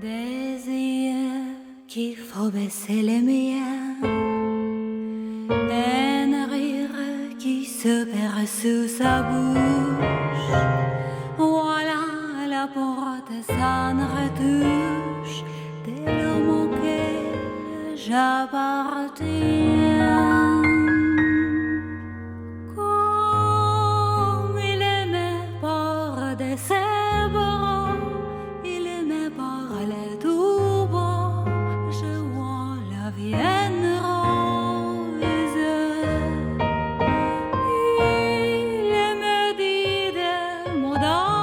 Des yeux qu'il faut baisser les miens, un rire qui se perd sous sa bouche. Voilà la porte sans retouche de l'homme auquel j'appartiens. Comme il me parle de ses bras, il me parle tout bas, je vois la vie en rose. Il me dit des mots d'amour.